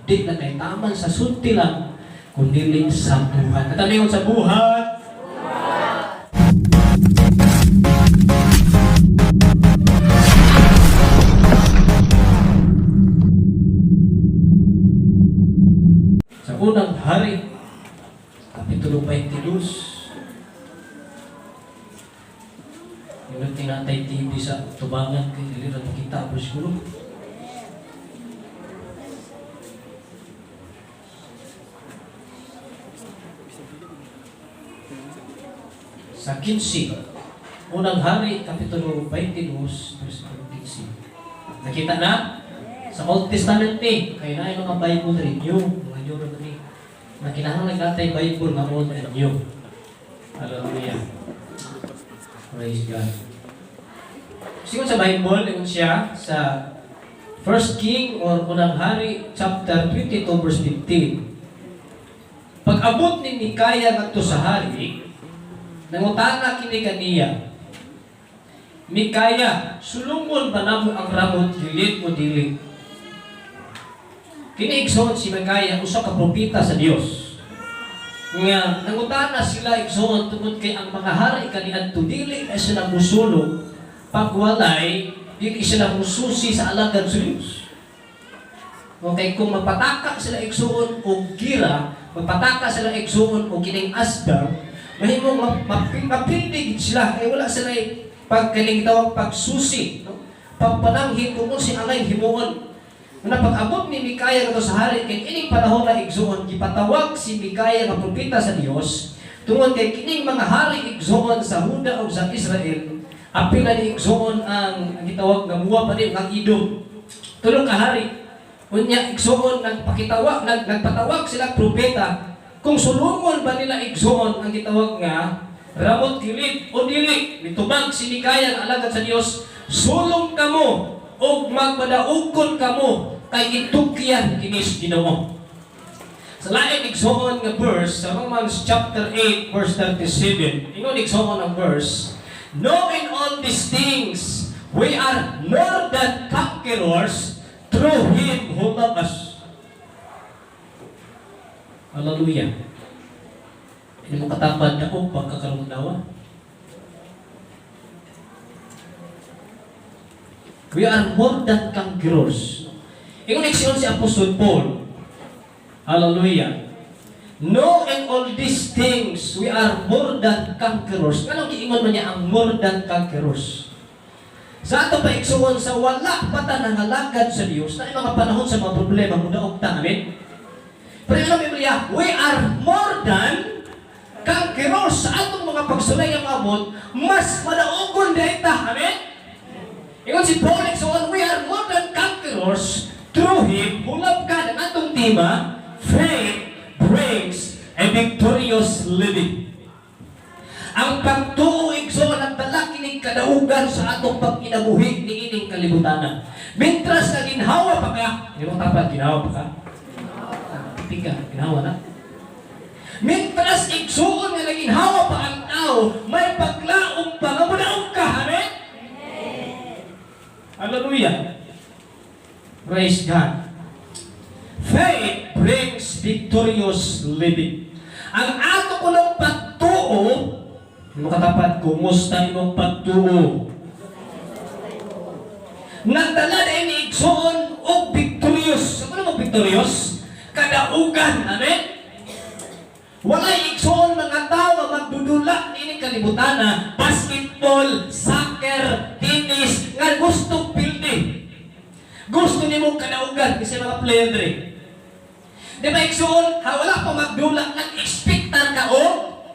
Di lang kay taman sa sulti lang, kundi sa buhat. At ano sa buhat? Sa Unang Hari, Kapitulo 22. Yung tinatay TV sa tubangan kay dili ra makita ang bersikulo. Sa 15, Unang Hari, Kapitulo 22, versikulo 15. Nakita na? Sa Old Testament ni, kay na mga Bible renew, mga new naman ni. Na kinahanglan natay Bible nga old and new. Hallelujah. Praise God. Sigon sa Bible, ingon siya sa First King or Unang Hari, chapter 22, verse 15. Pag-abot ni Mikaya ngadto sa hari, nangutana kini kaniya, "Mikaya, sulungon ba namo ang Ramot Gilead o dili?" Kini, igsoon, si Mikaya, usa ka propeta sa Dios. Nga nangutana sila, igsoon, tungod kay ang mga hari kaniadto dili ay sila musulong pagwalay dili sila mususi sa alagad sa Dios. Okay, kung mapataka sila, igsoon, og gira, mapataka sila, igsoon, og kining asdang, mahimong mapildi gid sila kay wala sila pag kaning tawag pagsusi, no? Pagpananghin kung si angay himuon. Nga pag-abot ni Mikaya ngadto sa hari, kay ining panahon na, igsoon, gipatawag si Mikaya nga propeta sa Dios tungod kay kining mga hari, igsoon, sa Huda ug sa Israel, apil na ni, igsoon, ang gitawag nga Moab ani ang Edom. Tulo ka hari. Unya, igsoon, nagpakitawag nagpatawag sila propeta kung sulungon ba nila, igsoon, ang gitawag nga Ramot Gilead o dili. Mitubag si Mikaya nga alagad sa Dios, "Sulong kamo ug magpadaugon kamo kay itugyan kini sa Ginoo." Sa lain, igsoon, nga verse sa Romans chapter 8 verse 37. Ingon, igsoon, ang verse, "No, in all these things we are more than conquerors through Him who loved us." Hallelujah. Hindi mo katapad na og pagkakaroon dawa. We are more than conquerors. Ingon, igsoon, si Apostle Paul. Hallelujah. "No, in all these things, we are more than conquerors." Anong giingon man niya ang more than conquerors? Sa ato pa, igsuon, sa wala pa ta nangalagad sa Dios, na mga panahon sa mga problema, mudaog ta, amen? Pero ano Biblia? We are more than conquerors. Sa atong mga pagsulay ang abot, mas madaogon diay ta, amen? Ingon si Paul, igsuon, we are more than conquerors through Him who loved God. Ang atong tema, faith brings a victorious living. Ang pagtuo, igsoon, nagdala kining kadaugan sa atong pagkinabuhi niining kalibutanan. Mintras na ginhawa pa ka, hindi mo tapat, ginhawa pa ka? Tika, ginhawa na. Mintras, igsuon, nga naginhawa pa ang tao, may paglaom pa nga mudaog ka. Amen? Hallelujah. Praise God. Faith brings victorious living. Ang ato kunong pagtuo, makatapat, kumusta imong pagtuo? Nagdala na ini, igsoon, og victorious. Ano mo victorious? Kadaugan. Amen? Walay, igsoon, mga tao nga magdudula niini kalibutana, basketball, soccer, tennis, nga gusto pildi. Gusto nimo kadaugan kasi mga player dre. Di ba, igsoon, ha, wala pa magdula, nag-expectar ka o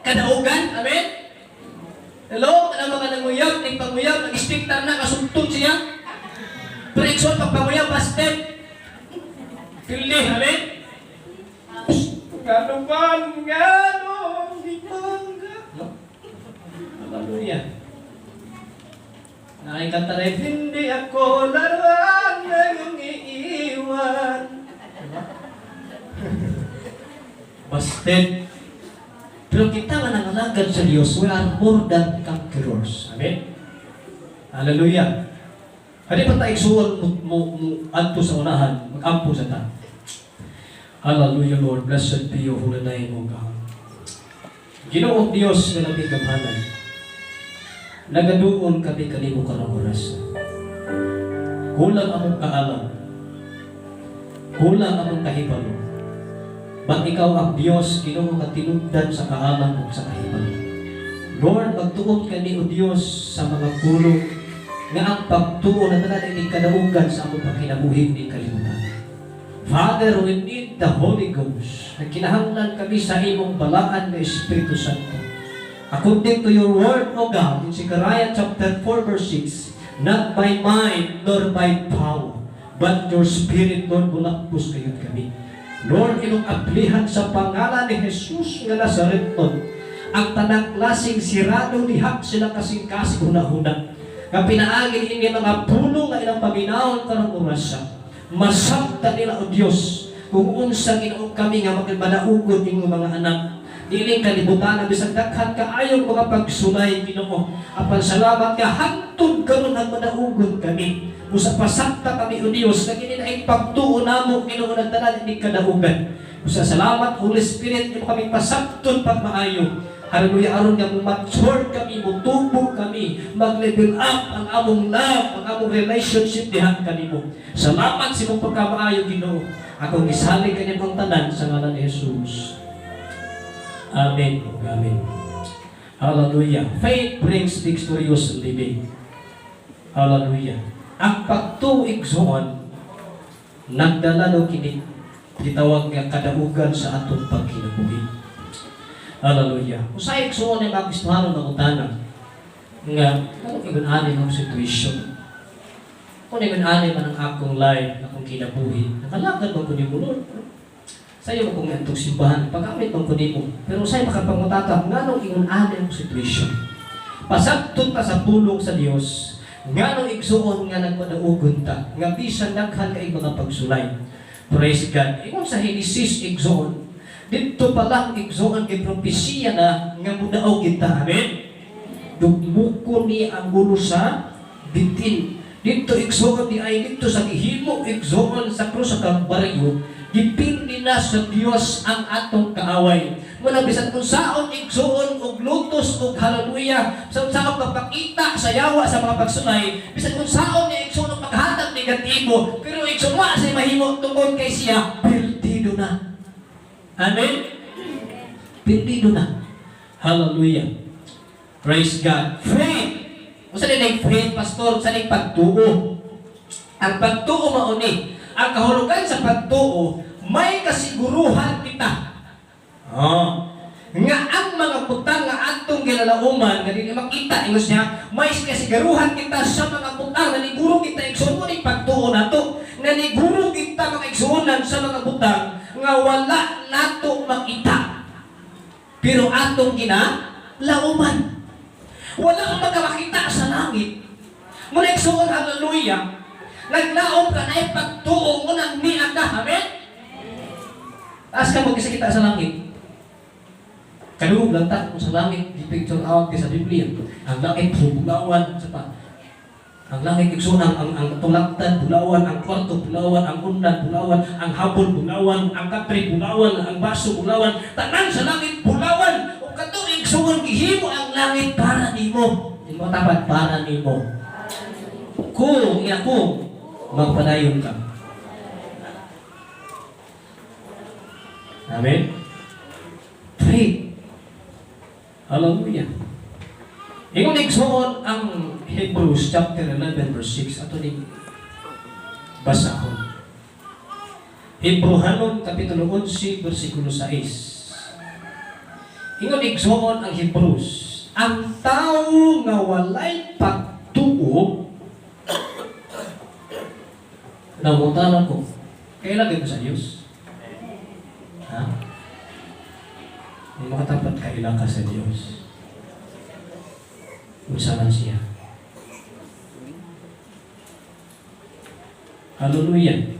kadaugan? Amen? Hello, kanang mga nanguyab, ning panguyab, nag-expectar na kasugtong siya. Pero, igsoon, pag panguyab, bastep. Pildi, amen? Ngano man, ngano, di mangga. No? Hallelujah. Nakikanta rin, "Hindi ako laruan na iyong iiwan." Diba? Busted. Pero kita nga nangalagad sa Diyos, we are more than conquerors. Amen? Hallelujah. Hadi pa tayo igsuon mo adto sa unahan, mag-ampo sa ta. Hallelujah, Lord. Blessed be your holy name, O God. Ginoong Dios nga labing gamhanan, nagaduol kami kanimo karong oras. Kulang among kaalam. Kulang among kahibalo. But ikaw ang Dios, Ginoo, nga tinubdan sa kaalam ug sa kahibalo. Lord, magtuon kami, O Dios, sa mga pulong nga ang pagtuo na tanan ini kadaugan sa among pagkinabuhi ning kalibutan. Father, we need the Holy Ghost. Nagkinahanglan kami sa imong balaan nga Espiritu Santo. According to your word, O God, in Zechariah chapter 4, verse 6, "Not by might nor by power, but your Spirit, Lord, mulakpos kayod kami." Lord, imong ablihan sa pangalan ni Jesus nga Nazareton ang tanang klaseng sirado diha sila kasing-kasing huna-huna. Nga pinaagi ini mga pulong nga ilang paminawon karong orasa. Masabtan nila, O Dios, kung unsa, Ginoo, kami nga makibadaugon imong mga anak. Diling kalibutan ang bisag daghan kaayong mga pagsulay, Ginoo. Apan salamat ka hangtod karon nagmadaugon kami. Usa pasabta kami, O Dios, nga kini na pagtuo namo, Ginoo, nagtanan ini kadaugan. Usa salamat, Holy Spirit, imo kami pasabton pagmaayo. Hallelujah, aron nga mature kami, mutubo kami, mag-level up ang among love, ang among relationship diha kanimo. Salamat sa imong pagkamaayo, Ginoo. Akong gisalig kanimo ang tanan sa ngalan ni Jesus. Amen. Amen. Hallelujah. Faith brings victorious living. Hallelujah. Ang pagtuo, igsoon, nagdala daw kini gitawag nga kadaugan sa atong pagkinabuhi. Hallelujah. Usahay, igsoon, ay mga Kristiyano mangutana nga kung ingon ani ang situation. Kung ingon ani man ang akong life, akong kinabuhi, nakalakad man ko nimo, Lord. Sayo mo kung antong simbahan, pag-gamit man ko nimo. Pero usahay makapangutata, nganong ingon ani ang situation? Pasabton ta sa pulong sa Dios, nganong, igsuon, nga nagmadaugon ta, nga bisan daghan kay mga pagsulay. Praise God. Ingon sa Genesis, igsuon, dito pa lang, igsuon, kay propesiya na nga mudaog kita. Amen? Dugmukon ni ang ulo sa bitin. Dito, igsuon, di ay dito sa gihimo, igsuon, sa krus sa Kalbaryo, gipindi na sa Dios ang atong kaaway. Muna bisan kung saon, igsuon, og lutos og hallelujah, sa saon kapakita sa yawa sa mga pagsulay, bisan kung saon ni, igsuon, og paghatag negatibo, pero, igsuon, wa siya mahimo tungod kay siya perdido na. Amen? Perdido na. Hallelujah. Praise God. Faith. Unsa din faith, pastor? Unsa ning pagtuo? Ang pagtuo mao ni ang kahulugan sa pagtuo, may kasiguruhan kita. Oh. Nga ang mga butang nga atong gilalauman nga dili makita, ingos niya, may kasiguruhan kita sa mga butang. Naniguro kita, igsoon, mo ning pagtuo nato. Naniguro kita, mga igsuonan, sa mga butang nga wala nato makita. Pero atong ginalauman. Wala kang magkakita sa langit. Muna, igsuon, hallelujah. Naglaom ka na pagtuo mo nang niya ka. Amen? Taas ka mo kita sa langit. Kadugog lang ta kung sa langit, di-picture out kay sa Biblia. Ang langit, bulawan, sa pa. Ang langit, igsoon, ang tulaktan, bulawan, ang kwarto, bulawan, ang undan, bulawan, ang habol, bulawan, ang katre, bulawan, ang baso, bulawan, tanan sa langit, bulawan. O kato, igsoon, gihimo ang langit para nimo. Imo tapat para nimo. Kung, iya kung, magpadayon ka. Amen? Faith. Hallelujah. Ingon, igsoon, ang Hebrews chapter 11 verse 6, ato ning basahon. Hebrehanon kapitulo 11 bersikulo 6. Ingon, igsoon, ang Hebrews, ang tao nga walay pagtuo. Nangutana ko, kaila ko sa Diyos? Ha? Hindi makatapat kaila ka sa Diyos. Unsa man siya. Hallelujah.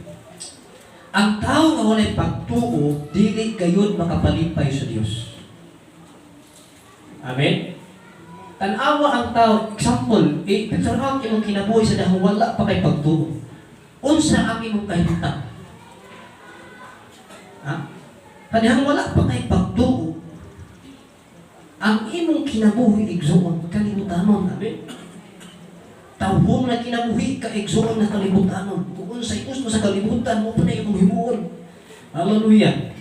Ang tao nga walay pagtuo, dili gayon makapalipay sa Dios. Amen? Tan-awa ang tao, example, i-picture out imong kinabuhi sa dahong wala pa kay pagtuo. Unsa ang imong kahimtang? Ha? Sa dihang wala pa kay pagtuo, ang imong kinabuhi, igsoon, kalibutanon. Amen? Tawhong na kinabuhi ka, igsoon, na kalibutanon. Kung unsay gusto sa kalibutan mao pa na imong himuon. Hallelujah.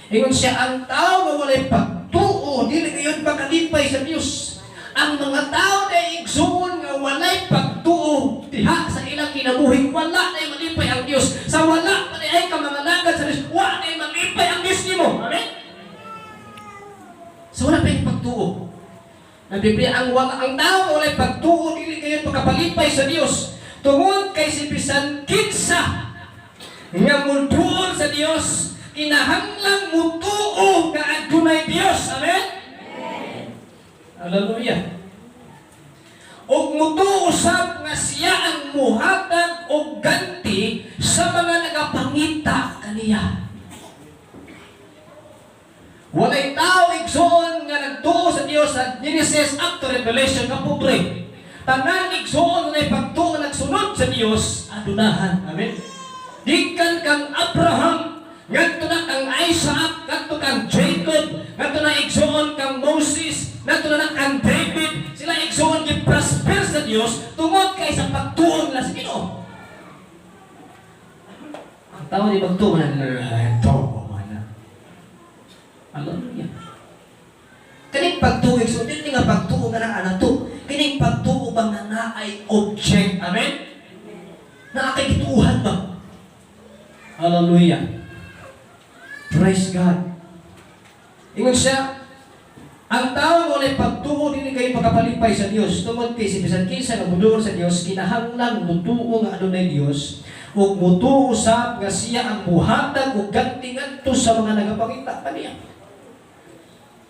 Ingon siya, ang tao nga walay pagtuo, dili gayud makalipay sa Dios. Ang mga tao na, igsoon, nga walay pagtuo diha sa ilang kinabuhi, wala na malipay ang Dios. Sa wala pa ay ka mangalagad sa Dios, wala na malipay ang Dios nimo. Amen? Sa wala pa yung pagtuo. Ang Biblia, ang tao nga walay pagtuo, dili gayud makapalipay sa Dios. Tungod kay si bisan kinsa nga muduol sa Dios, kinahanglang mutuo nga adunay Dios. Amen? Hallelujah. Og mutuo usab nga siya ang muhatag og ganti sa mga nagapangita kaniya. Walay tao, igsoon, nga nagtuo sa Dios sa Genesis up to Revelation nga pobre. Tanan, igsoon, nga pagtuo nga nagsunod sa Dios, adunahan. Amen. Gikan kang Abraham, ngadto na kang Isaac, ngadto kang Jacob, ngadto na, igsoon, kang Moses, ngadto na kang David, sila, igsoon, gi-prosper sa Dios tungod kay sa pagtuo nila sa Ginoo. Ang tao di magtuo na ito man na. Hallelujah. Kaning pagtuo, igsoon, dili nga pagtuo nga naa na to. Kining pagtuo bang nga naay object. Amen? Naa kay gituuhan ba? Hallelujah. Praise God. Ingon siya, ang tao walay pagtuo, dili gayud makapalipay sa Dios tungod kay si bisan kinsa nga muduol sa Dios, kinahanglan mutuo nga adunay Dios ug mutuo usab nga siya ang muhatag og ganti ngadto sa mga nagapangita kaniya.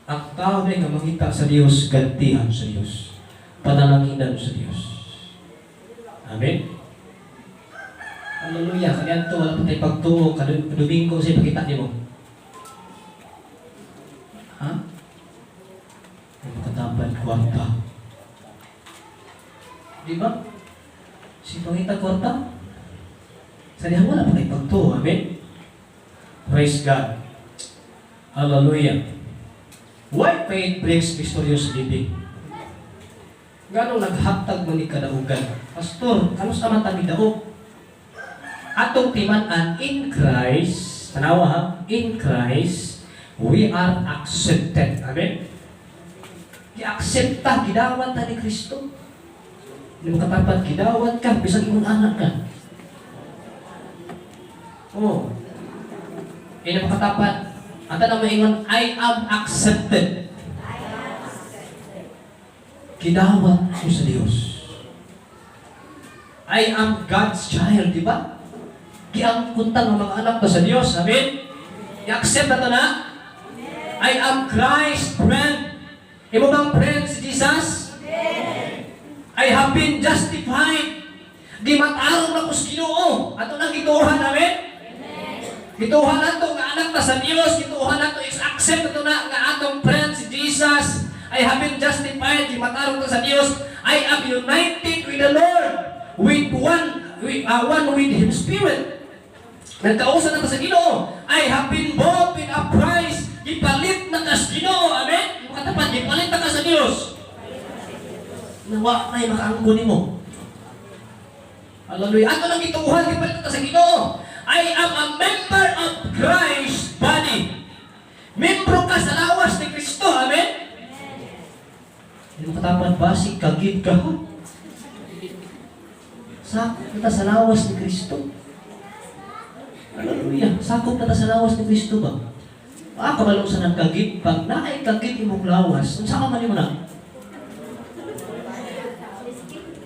Ang tao na nga mangita sa Dios, gantihan sa Dios. Panalanginan sa Dios. Amen. Hallelujah. Kaniadto wala pa tay pagtuo, Domingo sa ipakita nimo. Ha? Ay makatapad kwarta. Di ba? Si pangita kwarta. Sa dihang wala pa kay pagtuo. Amen? Praise God. Hallelujah. Why faith brings victorious living? Nganong naghatag man ni kadaugan? Pastor, kanus-a man ta midaog? Atong timan-an, in Christ, tanawa ha, in Christ, we are accepted. Amen? Gi-accept ta, gidawat ta ni Kristo. Hindi mo katapat, gidawat ka, bisag imong anak ka. Oh. Hindi mo katapat, ang tanang maingon, "I am accepted." Gidawat ko sa Dios. I am God's child, di ba? Giangkon ta nga mga anak ta sa Dios. Amen? I-accept na to na? I am Christ's friend. Imo bang friend si Jesus? I have been justified. Gimatarong na ko sa Ginoo. Ato nang gituohan, amen? Gituohan nato nga anak ta sa Dios, gituohan nato, is-accept nato na nga atong friend si Jesus. I have been justified, gimatarong ta sa Dios. I am united with the Lord, with one with His Spirit. Nagkausa na ta sa Ginoo. I have been bought with a price. Gipalit na ka sa Ginoo. Amen? Makatapat, gipalit na ka sa Dios. Nawa na'y makaangkon nimo. Hallelujah. Ato lang gituohan, gipalit na ta sa Ginoo. I am a member of Christ's body. Membro ka sa lawas ni Kristo. Amen? Hindi mo katapat, basig, kagid ka. Sakop na ta sa lawas ni Kristo. Hallelujah. Sakop na ta sa lawas ni Kristo ba? Ah, kabalo sa nagkagid. Pag naay kagid imong lawas, unsa ka man nimo na?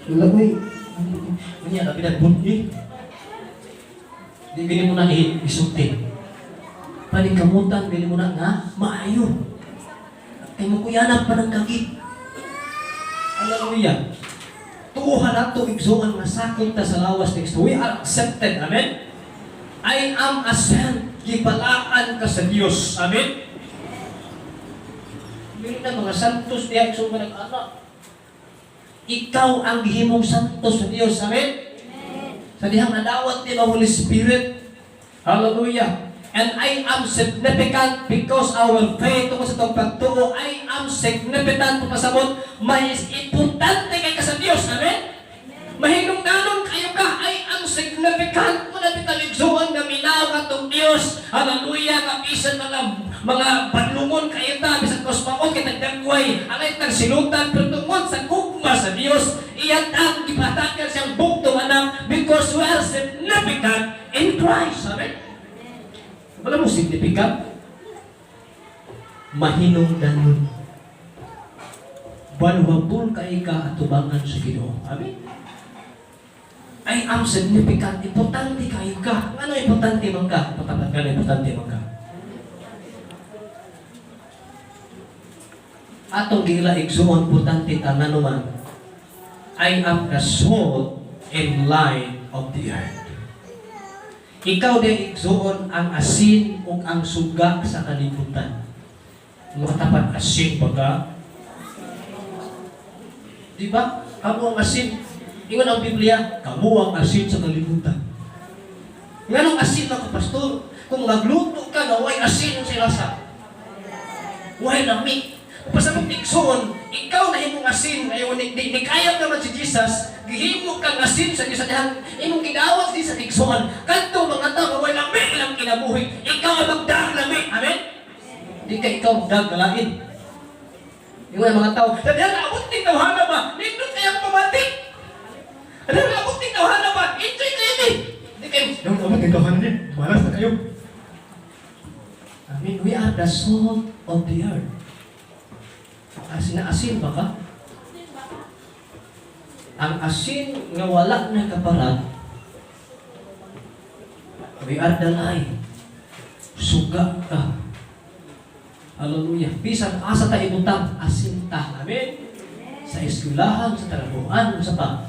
Wala, uy. Unya, labi nagbunhi. Di gini mo na isulti. Paningkamutan, gini mo na nga, maayo. Kay mo kuyanap pa ng kagid. Hallelujah. Tuuhan nato, igsoon, nga sakop ta sa lawas ni Kristo. We are accepted. Amen? I am a saint. Gibalaan ka sa Dios. Amen? Dili na mga santos diha, igsoon, nga nag-anak. Ikaw ang gihimong santos sa Dios. Amen? Sa dihang nadawat ni Holy Spirit. Hallelujah. And I am significant because our faith, tungod sa atong pagtuo, I am significant, pasabot, mas importante kay ka sa Dios. Amen? Mahinungdanon kayo ka, I am significant. Muna bitaw, igsuon, nga minaw katong Dios. Hallelujah, nga bisan mga badlungon kayo ta, bisan kusmaot kay tagdagway, angay tag silutan, pero tungod sa gugma sa Dios, iyang ang gipatagan siyang bugtong anak because we are significant in Christ. Amen? Wala mo significant? Mahinungdanon. Valuable kay ka atubangan sa Ginoo. Amen? I am significant. Importante kayo ka. Ano importante man ka? Patapat ka na importante man ka. Atong gila, igsuon, importante ta man. I am the salt and light of the earth. Ikaw din, igsuon, ang asin ug ang suga sa kalibutan. Makatapat, asin ba ka? Di ba? Kamo ang asin. Ingon ang Biblia, kamo ang asin sa kalibutan. Nganong asin ako, pastor? Kung magluto ka na way asin sa lasa, way lami. Pasabot, igsoon, ikaw na imong asin, ayaw ni kaya naman si Jesus, gihimo kang asin sa Diyos, dihang imong gidawat si Jesus, igsoon, kadto mga tao way lami ilang kinabuhi, ikaw ang magdag lami. Amen? Di ka ikaw magdag lain. Yung mga tao, dahil abot ni tawhana ba? Nindot kayang pamati. Dahil abot ni tawhana ba? Enjoy kayo ni. Di kayo, yung abot ni tawhana ni, malas na kayo. I mean, we are the salt of the earth. Asin na asin ba ka? Ang asin nga wala na kaparat, we are the light. Suga ka. Hallelujah. Bisan asa ta ibutang, asin ta. Amen? Sa eskwelahan, sa trabahoan, sa pa.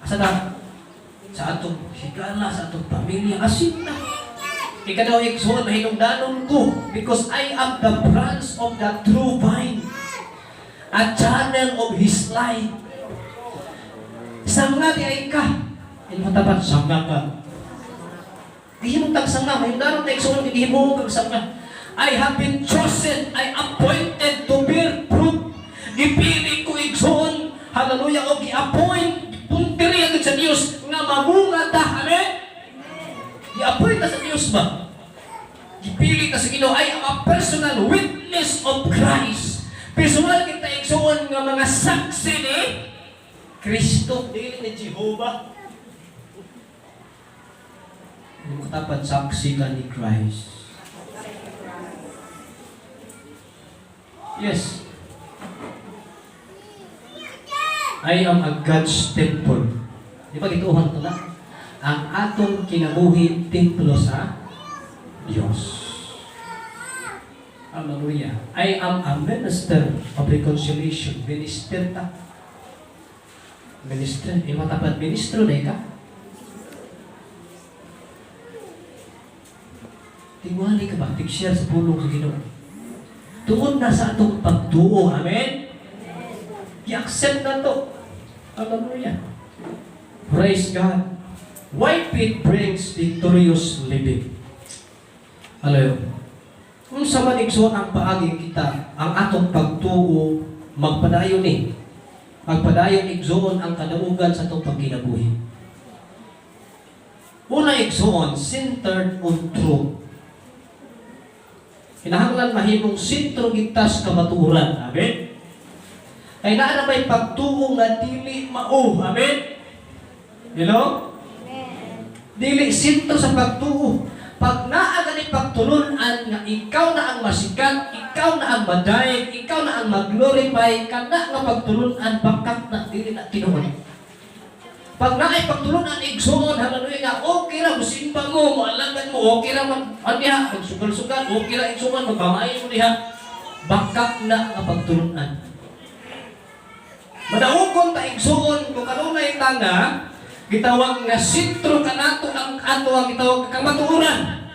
Asa ta? Sa atong higala, sa atong pamilya, asin ta. Ikaw daw, igsoon, mahinungdanon ko because I am the branch of the true vine, a channel of His light. Sanga di ay ka. Imo tapat, sanga ka. Gihimong tag sanga, mahinungdanon ta, igsoon, gihimong kag sanga. I have been chosen, I appointed to bear fruit. Gipili ko, igsoon, hallelujah, o gi-appoint, punteriya sa Dios nga mamunga ta. Amen? Gi-appoint ta sa Dios ba? Gipili ta sa Ginoo. I am a personal witness of Christ. Personal kita, igsoon, nga mga saksi ni Kristo, dili ni Jehovah. Hindi mo katapat, saksi ka ni Christ. Yes. I am a God's temple. Di ba gituohan to na? Ang atong kinabuhi templo sa Diyos. Hallelujah. I am a minister of reconciliation. Minister ta. Minister. Imo tapat, ministro na ka. Tingwali ka ba? Tig-share sa pulong sa Ginoo. Tungod na sa atong pagtuo. Amen? I-accept na to. Hallelujah. Praise God. Why faith brings victorious living. Hallelujah. Kung sa man, igsoon, ang paagi kita, ang atong pagtuo, magpadayon ni. Magpadayon, igsoon, ang kadaugan sa atong pagkinabuhi. Una, igsoon, centered on truth. Kinahanglan mahimong sentro kita sa kamatuoran. Amen? Kay naa na may pagtuo nga dili mao. Amen? You know? Dili sentro sa pagtuo. Pag naa gani pagtulunan nga ikaw na ang masikat, ikaw na ang madayeg, ikaw na ang mag-glorify, kana nga pagtulunan, bakak na, dili na tinuod. Pag naay pagtulunan, igsoon, hallelujah, nga okay ra musimba mo, moalagad mo, okay ra mag ano diha, magsugal-sugal, okay ra, igsoon, magpamaay mo diha. Bakak na nga pagtulunan. Madaugon ta, igsoon, kung kanunay ta nga gitawag nga sentro kanato ang ato ang gitawag kamatuoran.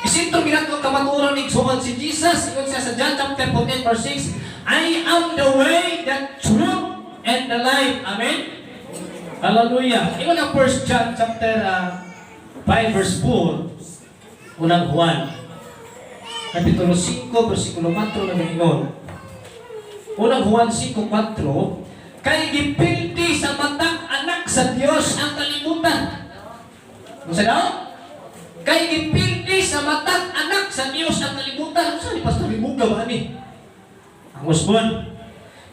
Isentro ginato ang kamatuoran, igsoon. Si Jesus, ingon siya sa John chapter 14 verse 6, "I am the way, the truth, and the life." Amen? Hallelujah. Ingon ang 1 John chapter 5 verse 4, Unang Juan. Kapitulo 5, versikulo 4 na ingon. Unang Juan 5:4, "Kay gipildi sa matag anak sa Dios ang kalibutan." Unsa daw? Kay gipildi sa matag anak sa Dios ang kalibutan. Unsa ni, Pastor, libuga ba ni? Ang usbon.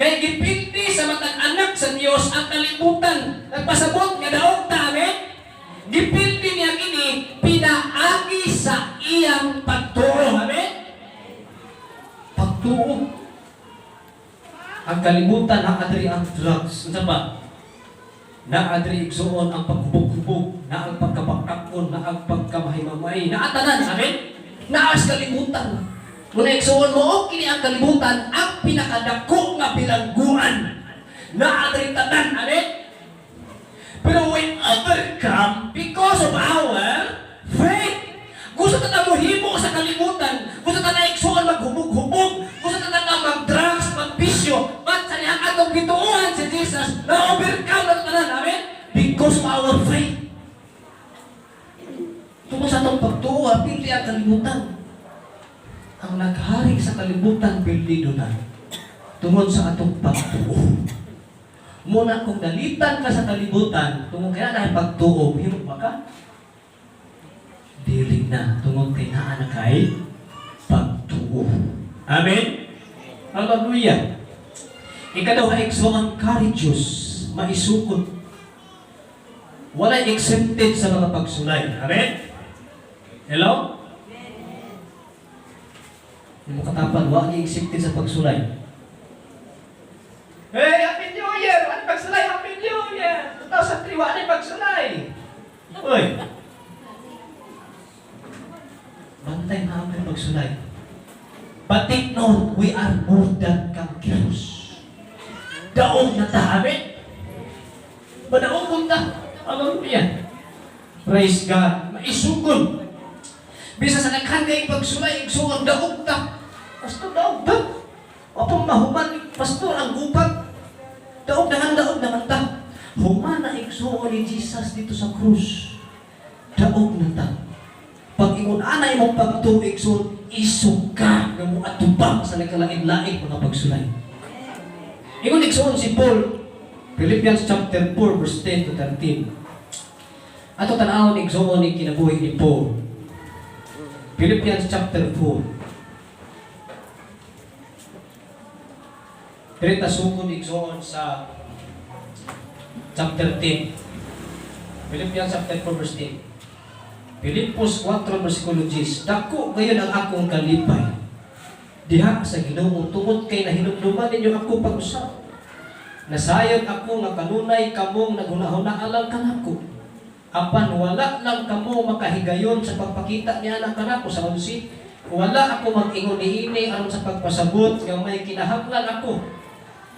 Kay gipildi sa matag anak sa Dios ang kalibutan. Nagpasabot nga daog ta, amen? Gipildi niya kini pinaagi sa iyang pagtuo, amen? Pagtuo. Ang kalibutan, naa diri ang drugs. Unsa pa? Naa diri, igsuon, ang paghubog-hubog, naa ang pagkabakakon, naa ang pagkamahimamay, naa tanan, amen? Naa sa kalibutan. Muna, igsuon mo, kini ang kalibutan, ang pinakadako nga bilangguan. Naa diri tanan, amen? Pero we overcome because of our faith. Gusto ta na mohimo sa kalibutan. Gusto ta na, igsuon, maghubog-hubog. Gusto ta na mag-drugs, magbisyo. But sa dihang atong gituohan si Jesus, na-overcome na tanan. Amen? Because of our faith. Tungod sa atong pagtuo, pildi ang kalibutan. Ang naghari sa kalibutan, pildido na. Tungod sa atong pagtuo. Muna kung dalitan ka sa kalibutan, tungod kaya na pagtuo, himo ba ka? Dili na, tungod kay naa na kay pagtuo. Amen? Hallelujah. Ikaduha, igsoon, courageous, maisukod. Walay exempted sa mga pagsulay. Amen? Hello? Yung katapan, wa exempted sa pagsulay. Hey, Happy New Year! Ano pagsulay? Happy New Year! 2003, wa na pagsulay. Uy! Bantay na ang pagsulay. But take note, we are more than conquerors. Daog na ta, amen? Madaogon ta. Hallelujah. Praise God. Maisugod. Bisa sa daghan kay pagsulay, igsuon, daog ta. Pastor, daog ta. Apong mahuman, Pastor, ang gubat. Daog naman, daog naman ta. Human na, igsuon, ni Jesus dito sa krus. Daog na ta. Pag ingon ana imong pagtuo, igsuon, isog ka nga mo atubang sa nagkalain-lain mga pagsulay. Ingon, igsuon, si Paul, Philippians chapter 4 verse 10 to 13. Ato tan-awon, igsuon, ni kinabuhi ni Paul. Philippians chapter 4. Diri ta sugod, igsuon, sa chapter 10. Philippians chapter 4 verse 10. Filipos 4 versikulo 10. "Dako gayon ang akong kalipay diha sa Ginoo tungod kay nahinumduman ninyo ako pag-usab. Nasayod ako nga kanunay kamong naghunahuna alang kanako. Apan wala lang kamo makahigayon sa pagpakita niya na kanako." Sa 11, "Wala ako mag-ingon niini aron sa pagpasabot nga may kinahanglan ako.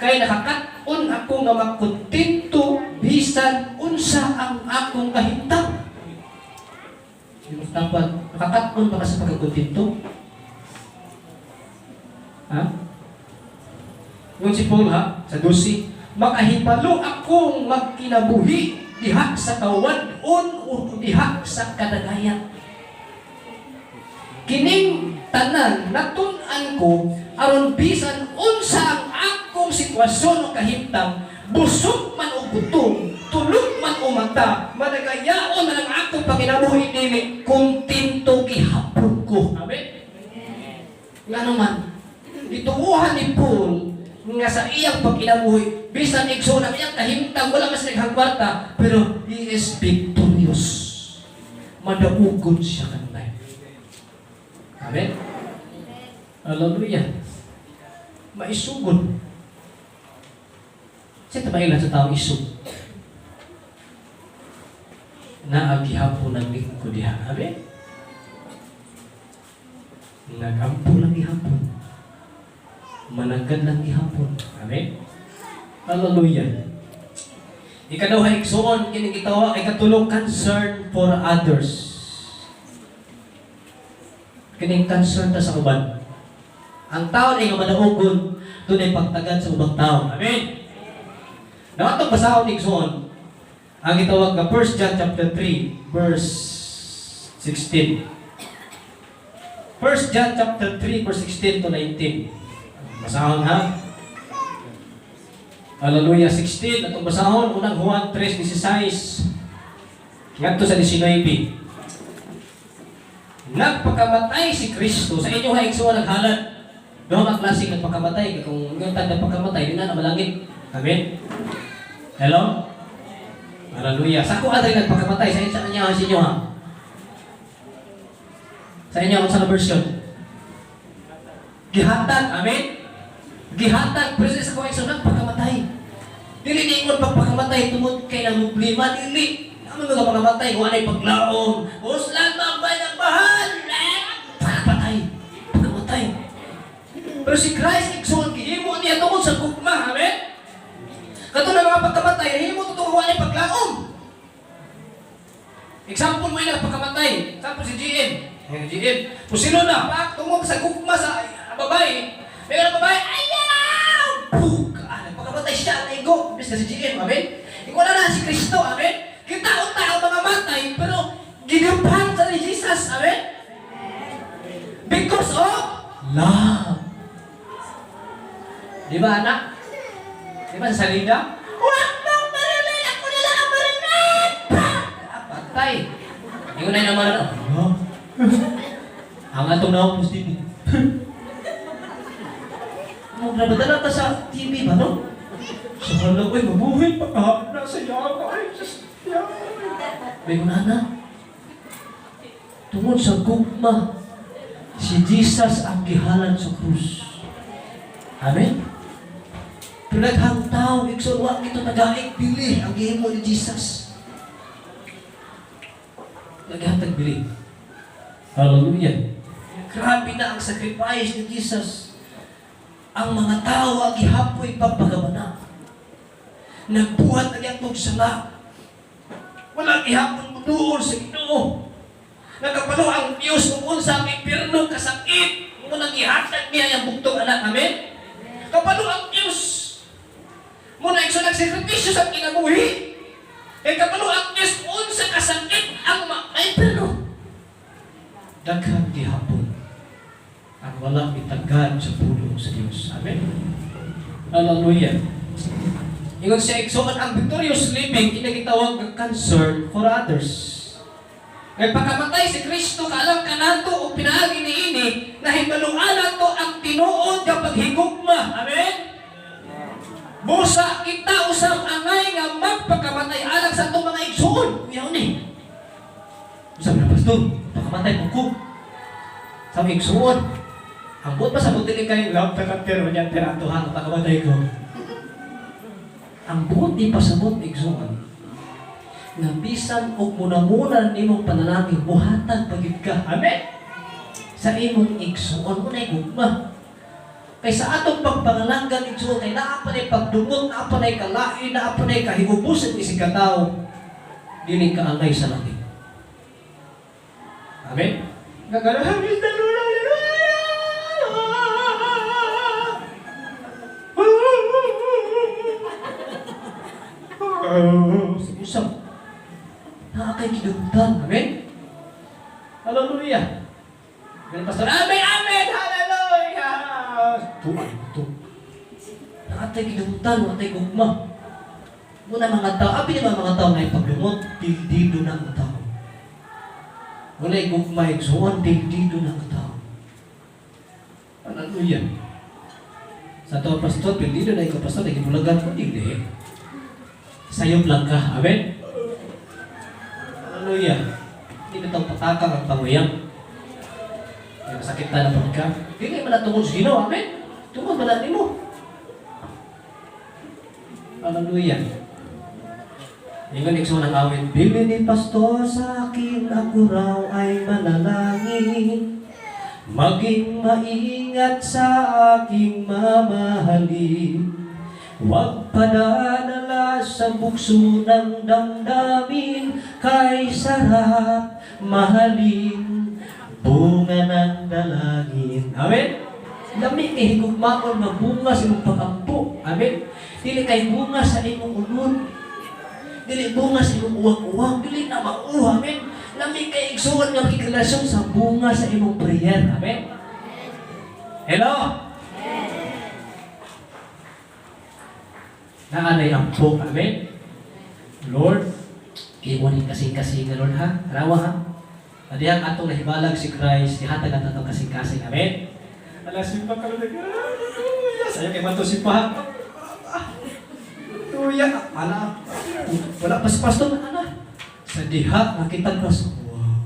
Kay nakakat-on ako nga magkontento bisan unsa ang akong kahimtang." Di ba dapat nakakat-on ba ka sa pagkakontento? Ha? Ngun si Paul ha, sa 12, "Makahibalo akong magkinabuhi diha sa kawad-on o diha sa kadagayan. Kining tanan natun-an ko aron bisan unsa ang akong sitwasyon o kahimtang, busog man o gutom, tulog man o mata, madagayaon man ang akong panginabuhi dili, kontento gihapon ko." Amen. Nga naman, gituohan ni Paul nga sa iyang pagkinabuhi, bisan, igsoon, ang iyang kahimtang, wala mas daghang kwarta, pero he is victorious. Madaugon siya kanunay. Amen. Hallelujah. Maisugon. Sa tamailan sa taong isog. Naa gihapon ang lingkod diha. Amen? Nagampo lang gihapon. Mananggad lang gihapon. Amen? Hallelujah. Ikaduha, igsuon, kini gitawa ikatulong, concern for others. Kining concern ta sa uban. Ang tao ay nga madaugon, dunay pagtagad sa ubang tao. Amen. Na atong basahon, igsuon, ang gitawag nga 1 John chapter 3 verse 16. 1 John chapter 3 verse 16 to 19. Basahon ha. Hallelujah. 16 atong basahon, unang Juan 3:16 ngadto sa 19. Nagpakamatay si Kristo sa inyo ha, igsoon, naghalad. Duha ka klase nagpakamatay. Kung yung tag nagpakamatay, di na na malangit. Amen. Hello? Hallelujah. Sa ko adri nagpakamatay sa inyo, sa inyo ha. Sa inyo ang sa version. Gihatag, amen. Gihatag, pero sa ko igsoon nagpakamatay. Dili niingon pagpakamatay tungod kay nang problema, dili. Amo mga pakamatay, wa nay paglaom. Uslan mabay ng bahal. Pagpatay. Pagkamatay. Pero si Christ, igsoon, gihimo niya tungod sa gugma, amen? Kato na mga pagkamatay, himo tungod wa nay paglaom. Example mo yung pagkamatay. Example si GM. Eh, GM. Pusilo na, pak, tungod sa gugma sa babae. May ang babae, ayaw! Pug! Ah, nagpakamatay siya, naigo. Imbes na si GM, amen? Ikaw na si Kristo, amen? Kita unta ang mga matay, pero ginuphan sa ni Jesus, amen? Because of love. Di ba, anak? Di ba sa salida? Huwag mong barilin! Ako na lang ang barilin! Ah, patay. Hindi ko na naman, ano? Ang atong naong TV. Mo nabadala ta sa TV ba, no? Sa hala, uy, mabuhay pa ka. Nasa yaka, ay, Diyos, may kunana. Tungod sa gugma, si Jesus ang gihalad sa krus. Amen? Pero daghang tao, igsoon, wa gito tagaig bili ang gihimo ni Jesus. Naghatag bili. Hallelujah. Grabe na ang sacrifice ni Jesus. Ang mga tao ang gihapoy pagpagabana. Nagbuhat na niyang sala. Wala gihapon muduol sa Ginoo. Nakabalo ang Diyos kung unsa ang impierno kasakit. Mo nang gihatag niya ang bugtong anak. Amen? Kabalo ang Diyos. Mo na igsoon nagsakripisyo sa kinabuhi. Kay kabalo ang Diyos kung unsa kasakit ang impierno. Daghang gihapon ang wala mitagad sa pulong sa Diyos. Amen? Hallelujah. Ingon siya, igsoon, ang victorious living, kinagitawag ng concern for others. Nagpakamatay si Kristo kaalam kanato o pinaagi niini, nahibaluan nato ang tinuod nga paghigugma. Amen? Busa kita usab angay nga magpakamatay alang sa atong mga igsoon. Kuya ni. Usab na, pastor, pakamatay mo ko. Sa mga igsoon. Ang buot pa sa buti ni kay love ta ka pero niya tira ato pakamatay ko. Ang buot di pasabot, igsoon, nga bisan og muna-muna nimong panalangin, muhatag pagid ka. Amen. Sa imong igsoon mo na gugma. Kay sa atong pagpangalanggan, igsoon, kay naa pa nay pagdumot, naa pa nay kalain, naa pa nay kahiubusan isig katawo, dili ka angay sa langit. Amen. Gagana, Mr. Lord, hallelujah! Usap. Naa kay kidugtan. Amen? Hallelujah. Ganun, pastor, amen, amen, hallelujah. Tuan, ito. Naa tay kidugtan, naa tay gugma. Muna mga tao, abi naman mga tao na ipagdumot, pildido na ang tao. Walay gugma, igsoon, pildido na ang tao. Hallelujah. Sa to, pastor, pildido na ikaw, pastor, nagibulagan ko, hindi. Sayop lang ka. Amen? Hallelujah. Hindi na patakang ang panguyang. Kaya masakit na naman ka. Hindi man na tungod sa Ginoo. Amen? Tungod man na nimo. Hallelujah. Ingon igsoon ang awit, "Bilin ni pastor sa akin, ako raw ay manalangin. Maging maingat sa aking mamahalin. Huwag padadala sa bukso ng damdamin, kay sarap mahalin, bunga ng dalangin." Amen? Lami kay higugmaon nga bunga sa imong pag-ampo. Amen? Dili kay bunga sa imong ulod. Dili bunga sa imong uwag-uwag. Dili na mauha. Amen? Lami kay, igsuon, nga makigrelasyon sa bunga sa imong prayer. Amen? Hello? Naanay ampo. Amen? Lord, imo ning kasing-kasing, Lord, ha? Tanawa ha? Adiyang atong nahibalag si Christ, ihatag ato atong kasing-kasing. Amen? Alas simpa ka lang. Yes, ayaw kay mato simpa. Tuya, ala. Wala pa si pastor, ana. Sa diha nakita ko, wow.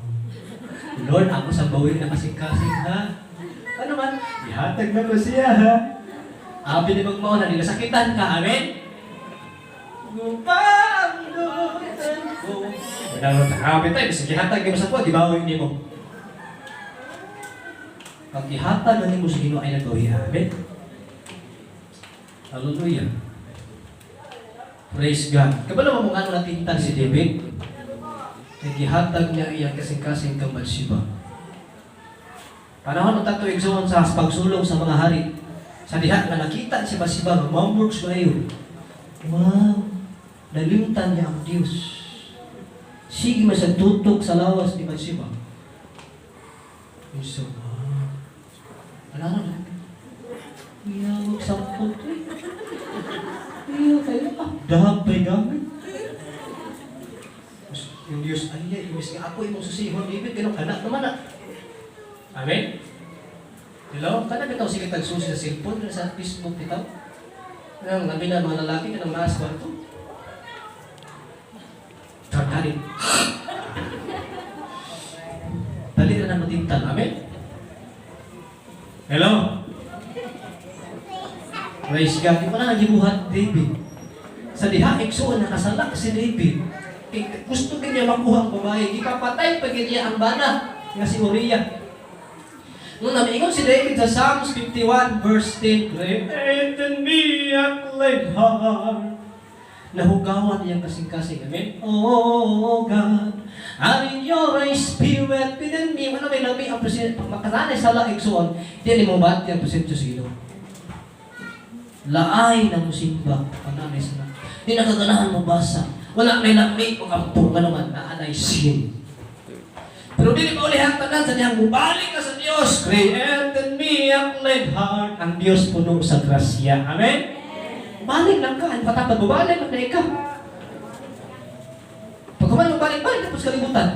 Lord, ako sa bawi na kasing-kasing ha. Ano man, ihatag na ko siya ha. Abi ni magmao na sakitan ka, amen? Gupang ko. Wala mo happy tayo, bisag gihatag nimo sa kuha, gibawi nimo. Pag gihatag na nimo sa Ginoo ay nagbawi, amen? Hallelujah. Praise God. Kabalo mo ano natintan si David? Kay gihatag niya iyang kasing-kasing kang Bathsheba. Panahon ng tato, igsoon, sa pagsulong sa mga hari. Sa diha nga nakita si Bathsheba nga mamurks kayo. Wow! Nalimtan niya ang Diyos. Sige man sa tutok sa lawas ni Bathsheba. So, wow. Wala na. Iya, magsampot eh. Iya, kayo ah. Dahag pa'y gamit. Yung Diyos, ay, imbis nga ako imong susihon, David, ganun, anak naman ah. Amen? Hello? Kana bitaw sige tagsusi sa cellphone, sa Facebook bitaw? Ang labi na mga lalaki kanang naas kwarto. Dali. Dali na na matintal. Amen? Hello? Praise God. Di pa na nagibuhat David. Sa diha, igsuon, nakasala si David. Kay gusto niya makuha ang babae. Gipapatay pa niya ang bana nga si Uriah. Nung namiingon si David sa Psalms 51 verse 10, "Create in me a clean heart." Nahugawan niyang kasing-kasing. Amen? "Oh God, and renew your spirit within me." Ano may lami ang president? Pag makasanay sa laig suon, di mo bati ang presensya sa Ginoo. Laay na musimba pag nanay sa di nakaganahan mo basa. Wala may lami o ampo nga naman naanay sin. Pero dili pa uli tanan sa dihang mubalik ka sa Dios. "Create in me a clean heart." Ang Dios puno sa grasya. Amen? Balik lang ka. Ang patapad mo, balik lang na ka. Pag kuman mo balik, balik na po sa kalibutan.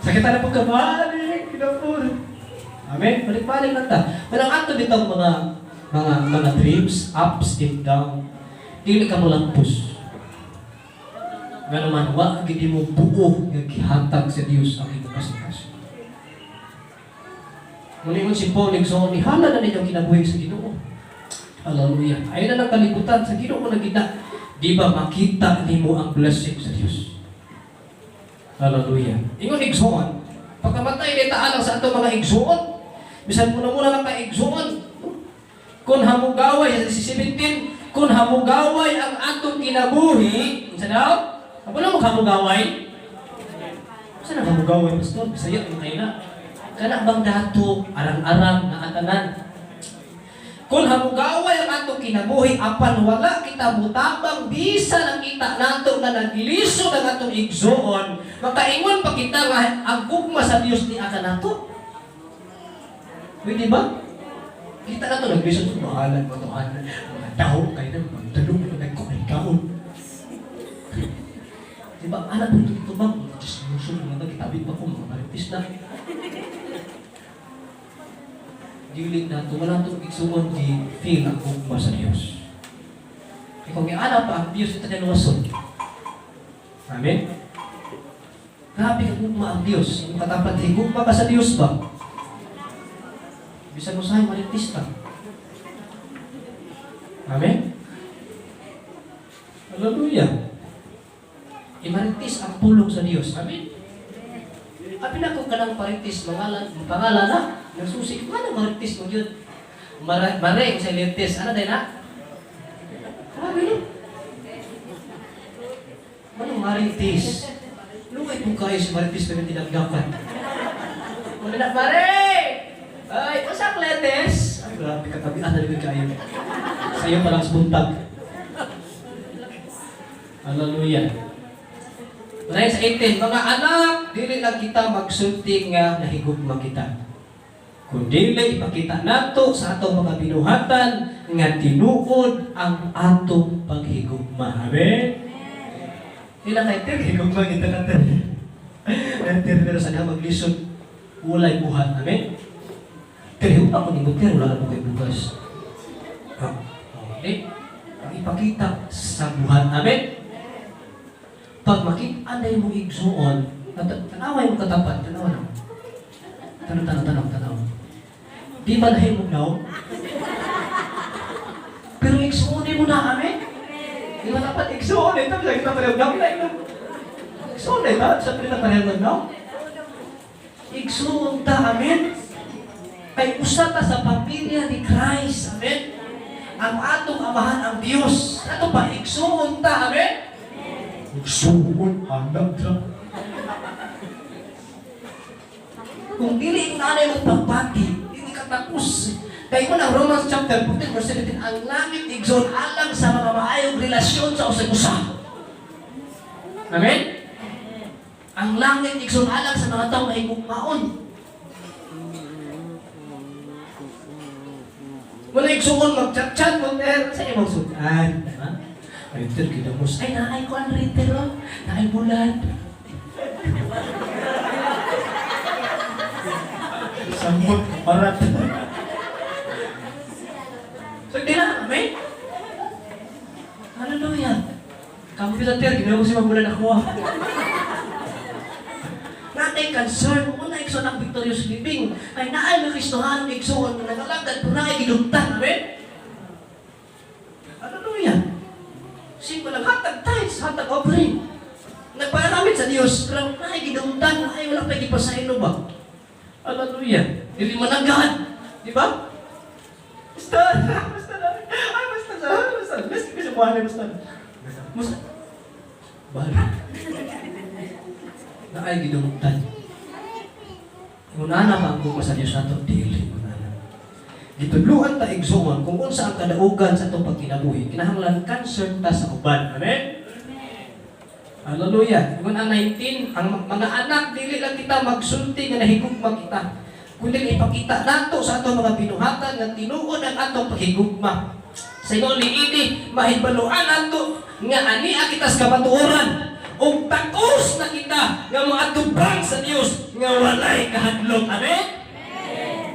Sakit na po ka, balik na po. Amen? Balik-balik lang ta. Pero ang ato bitong mga dreams, ups and down, dili ka mo lampos. Nga naman, wa gid mo buo nga gihatag sa Dios ang imong kasing-kasing. Muli si Paul, igsoon, ihala na ninyo kinabuhi sa Ginoo. Hallelujah. Ayun na ng kalibutan sa Ginoo na gina. Di ba makita nimo ang blessing sa Dios? Hallelujah. Ingon, igsoon, pagkamatay ni taalang sa atong mga igsoon, bisan muna muna lang ka igsoon, kung hamugaway, sa 17, kung hamugaway ang atong kinabuhi, unsa daw? Ako na mo hamugaway? Unsa na hamugaway, pastor? Bisaya mo kayo na. Kana bang dato, arang-arang na atanan? Kung hamugaway ang atong kinabuhi, apan wala kita mutabang bisa nakita nato nga naglisod ang atong igsoon, makaingon pa kita nga ang gugma sa Dios ni aka nato. Pwede ba? Kita nato naglisod sa bahalan mo to, mga daw kayo na magdalong na nagkuhay kaon. Di ba? Anak po ito ba? Diyos muso, mga kitabi pa ko, mga maritis na. Dili na ito, wala itong igsuon di feel ang gugma sa Diyos. Kaya kung iana pa ang Diyos, ito niya luwason. Amen? Grabe ka gugma ang Diyos. Yung katapat, gugma ka sa Diyos ba? Bisan mo sa'yo, maritis ka. Amen? Hallelujah. Imaritis ang pulong sa Diyos. Amen? Abi na ko kanang paritis, mangalan, pangalan na, nagsusi, ano maritis mo yun? Mare, mare sa litis, ano din na? Grabe no? Ano maritis? Lungay po kayo si maritis na tinagdakan. Muna na, mare! Ay, usak letes! Ay, grabe katabi. Ah, naligod kayo. Sa iyo pa lang sa buntag. Hallelujah. Unahin sa 18, "Mga anak, dili lang kita magsulti nga nahigugma kita, kundi ipakita nato sa atong mga binuhatan nga tinuod ang atong paghigugma." Amen? Ila kay ter, higugma kita ka ter. Ter, pero sa maglisod, walay buhat. Amen? Ter, higugma ko nimo ter, wala mo kay bugas. Ha? Okay? Ang ipakita sa buhat. Amen? Pag makita na mo igsuon, tanaway mo katapat, tanawa na. Tanaw, tanaw, tanaw, tanaw. Di ba dahil mo now? Pero igsuon mo na, amen? Di ba dapat igsuon ito? Bisa kita pareho now, na. Igsuon ito, sa kita pareho now. Igsuon ta, amen? Kay usa ta sa pamilya ni Christ, amen? Ang atong amahan ang Dios. Ato pa igsuon ta, amen? Igsuon, hanap ta. Kung dili mo nanay mong pagpati, hindi ka tapos. Kay mo ng Romans chapter 14 verse 17, ang langit igsoon alang sa mga maayong relasyon sa usag-usa. Amen? Ang langit igsoon alang sa mga taong mahigugmaon. Wala igsoon mag-chat-chat mo ter sa imong sudan. Ha? Ay, ter kinamos. Ay, naay ko ang riter, oh. Naay bulan. Samot, parat. So, di na, amen? Hallelujah. Kamu kita ter, ginawa ko si mabulan ako. Ah. Natay concern, una igsoon ang victorious living. Ay naay na Kristohanon igsoon nga nagalagad, pero naay gidugtan, amen? Hallelujah. Simple lang, hatag tithes, hatag offering. Nagparamit sa Dios, pero naay gidugtan, ay wala pa gipasaylo ba? Hallelujah. Dili mananggahan. Di ba? Basta, basta, ay, basta, basta, basta, basta, basta, basta, basta, basta, na ay gidungtan. Una na ang gugma sa Dios nato, dili una na. Gitudluan ta igsuon kung unsa ang kadaugan sa atong pagkinabuhi. Kinahanglan concern ta sa uban. Amen? Hallelujah. Ingon ang 19, ang mga anak, dili lang kita magsulti nga nahigugma kita, kundi ipakita nato sa atong mga binuhatan nga tinuod ang atong paghigugma. Sa ingon niini, mahibaluan nato nga ania kita sa kamatuoran ug takos na kita nga moatubang sa Dios nga walay kahadlok. Amen?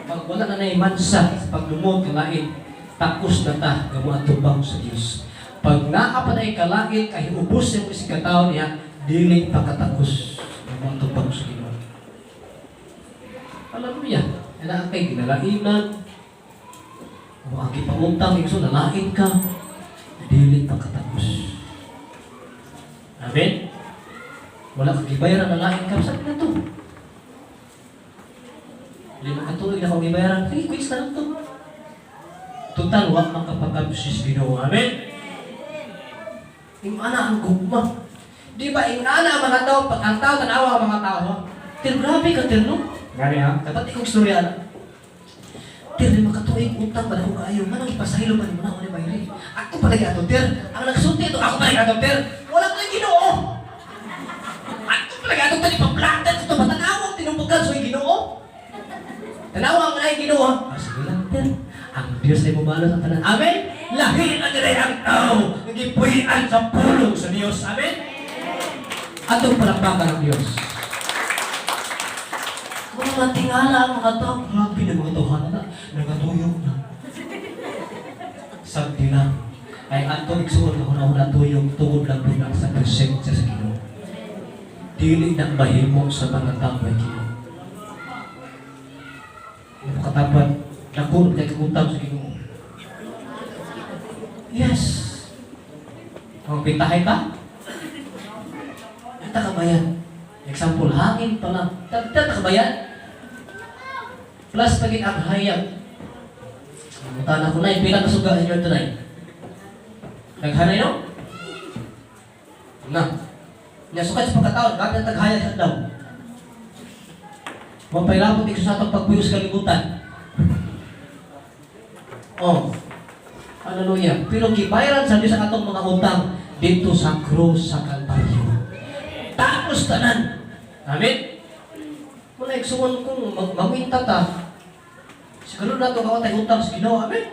Pag wala na nay mansa sa paglumot ng lain, takos na ta nga moatubang sa Dios. Pag naa pa nay kalain kay ubos yung isig ka tawo niya, dili pa katakos nga moatubang sa Ginoo. Hallelujah. Ana kay ginalainan. O ang gipautang igsoon nalain ka, dili pa katakos. Amen? Wala kang gibayaran, nalain ka, sabi na to. 5 ka tuig na kong gibayaran, sige, quiz na lang to. Total, wa man kapagabsis Ginoo. Amen? Yung ana ang gugma. Di ba, yung ana ang mga tao, pag ang tao, tanawa ang mga tao, tir, grabe ka, tir, no? Gani ha? Dapat ikong istorya na. Tir, 5 ka tuig, utang ba na ko kaayo? Manang ipasahilo pa ni mo na ako ni Bayri. Ako palagi ato, tir. Ang nagsulti ito, ako palagi ato, tir. Wala ko yung Ginoo. Ako palagi ato, tir, ipaplatan ito. Matanawang tinubugan sa Ginoo. Tanawang na yung Ginoo. Ah, sige lang, tir. Ang Diyos ay mubalos ang tanan. Amen? Lahi na nila ang tao. Nagipuy-an sa pulong sa Diyos. Amen? Atong palakpakan ng Diyos. Mga tingala ang mga tao. Grabe na mga tawhana na. Nagatuyok na. Sabdi lang. Ay atong igsuon nga hunahuna tuyok tungod lang po sa presensya sa Ginoo. Dili na mahimo sa mga tao ay Ginoo. Napakatapat. Dako kay kagutang sa Ginoo. Yes. Ang pitahay ta? Ita ka ba yan? Example, hangin pa lang. Tagta ka ba yan? Plus, pagin ang hayag. Mutana ko na, pila ka suga inyo tonight? Naghanay no? Na. Nya sukat sa pagkataon, bakit taghayag sa daw? Mapailapot ikso sa atong pagpuyos kalibutan. Oh. Hallelujah. Pero gibayaran sa Diyos ang atong mga utang dito sa krus sa Kalbaryo. Tapos Halos tanan. Amen? Muna igsuon kung mawinta ta, siguro na ito kawatay utang sa Ginoo. Amen?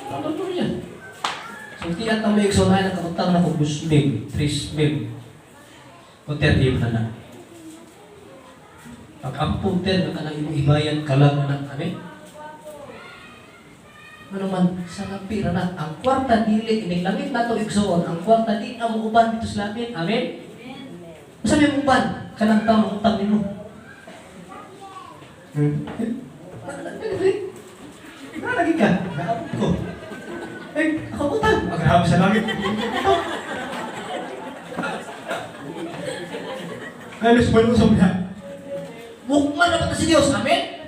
Hallelujah. Sultian ta mo, igsuon, ay nakautang na kong 2,000, 3,000. Kung 30 na na. Pag ampo ter, nga kanang imong ibayan ka lang na. Amen? Ano man, sa lapi ra na, ang kwarta dili, ining langit na to, igsuon, ang kwarta di na mo uban dito sa langit. Amen? Unsa may uban? Kanang tao utang nimo. Lagi ka? Nakaabot ko. Eh, ako utang. Ah, grabe sa langit. Halos mo sa mga. Mukman na ba si Dios? Amen?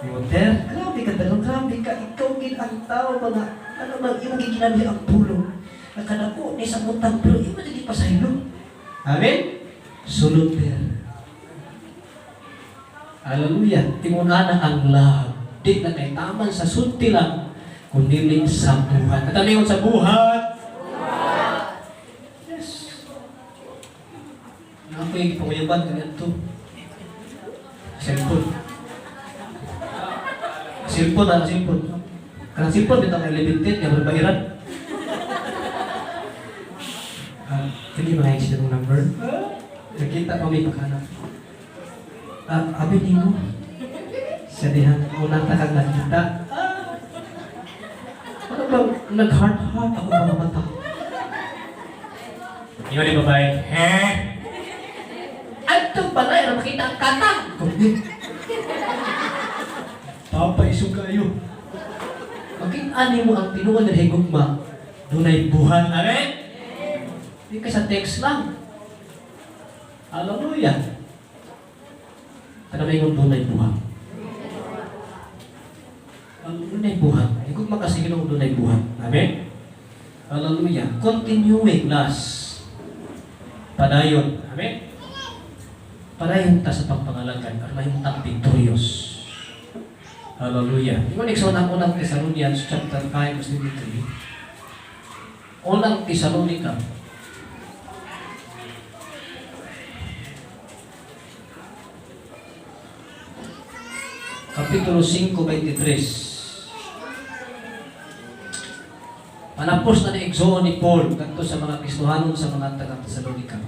Walter, grabe ka talong, grabe ka. Ikaw gid ang tao ba nga, ano bang imong giginamhi ang pulong. Nakadako ni sa utang, pero imo dili pa sa ilo. Amen? Sulod there. Hallelujah. Tingunana ang love. Di na kay taman sa sulti lang, kundi sa buhat. At ano sa buhat? Yes. Ako yung panguyaban kaniadto. Cellphone. Cellphone na, cellphone. Kanang cellphone, bitaw kay 11 nga babaeran. Ah, kini mga sila mong number. Nakita pa may paghanap. Ah, abi nimo. Sa dihang unang takang nakita. Ah, ano bang nag-heart heart ako mga mata. Yun ni babae. Eh? Adto pala, ay makita ang katang. Kundi. Papa, isog kayo. Makita nimo ang tinuod na higugma, dunay buhat. Amen? Di ka sa text lang. Hallelujah. Kana may ingon, dunay buhat. Ang dunay buhat. Higugma kasi Ginoo, dunay buhat. Amen? Hallelujah. Continuing last. Padayon. Amen? Padayon ta sa pagpangalagad aron mahimo tang victorious. Hallelujah. Ingon igsoon ang Unang Thessalonians chapter 5 verse 23. Unang Thessalonica. Kapitulo 5:23. Panapos na ni igsoon ni Paul kadto sa mga Kristohanon sa mga taga Thessalonica.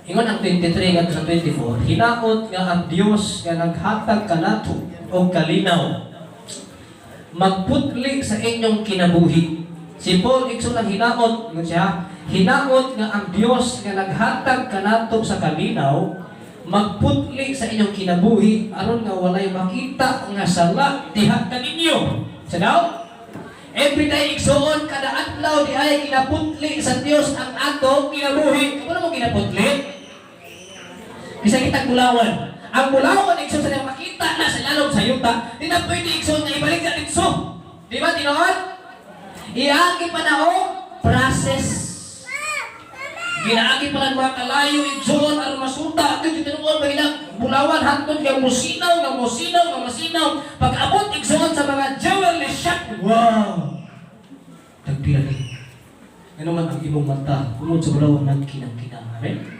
Ingon ang 23 ngadto sa 24, "Hinaot nga ang Dios nga naghatag kanato og kalinaw magputli sa inyong kinabuhi." Si Paul, igsoon, ang hinaot, ingon siya, "Hinaot nga ang Dios nga naghatag kanato sa kalinaw magputli sa inyong kinabuhi aron nga walay makita nga sala diha kaninyo." Sa daw? Every day, igsoon, kada adlaw di ay kinaputli sa Dios ang atong kinabuhi. Ano mo kinaputli? Bisa kita bulawan. Ang bulawan, igsoon, sa makita na sa lalom sa yuta, di na pwede, igsoon, nga ibalik na dito. Di ba, tinuod? Iagi pa na o process. Ginaagi pa ng mga kalayo, igsoon, aron masuta. Ito tinuod, mga bulawan, hantod nga musinaw, nga musinaw, nga masinaw. Pag abot, igsoon, sa mga jewelry shop, wow! Tagpila ni. Ano man ang imong mata, tungod sa bulawan nagkinang-kinang. Amen?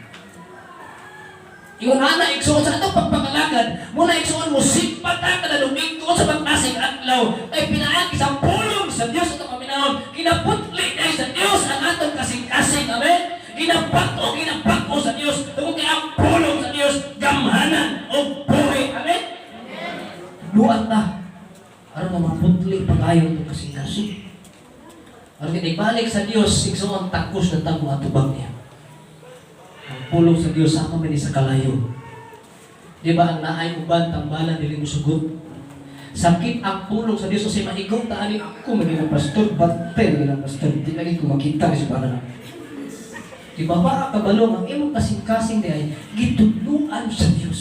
Ingon ana, igsoon, sa atong pagpangalagad, muna, igsoon, mo simpa ta kada Domingo sa pagkasing adlaw kay pinaagi sa pulong sa Dios atong paminawon, kinaputli dahil sa Dios ang atong kasing-kasing. Amen? Ginabag-o, ginabag-o sa Dios tungod kay ang pulong sa Dios gamhanan og buhi. Amen? Luat ta aron nga maputli pag-ayo itong kasing-kasing. Aron kay balik sa Dios, igsoon, takos na tamo atubang niya. Ang pulong sa Dios sama man ni sa kalayo. Di ba ang naay uban tambalan dili mo sugot? Sakit ang pulong sa Dios kasi maigo ta ani ako maging ang pastor, batel maging ang pastor. Di lagi ko makita ni sa na. Di ba ba kabalo ang imong kasing-kasing di ay gitudluan sa Dios?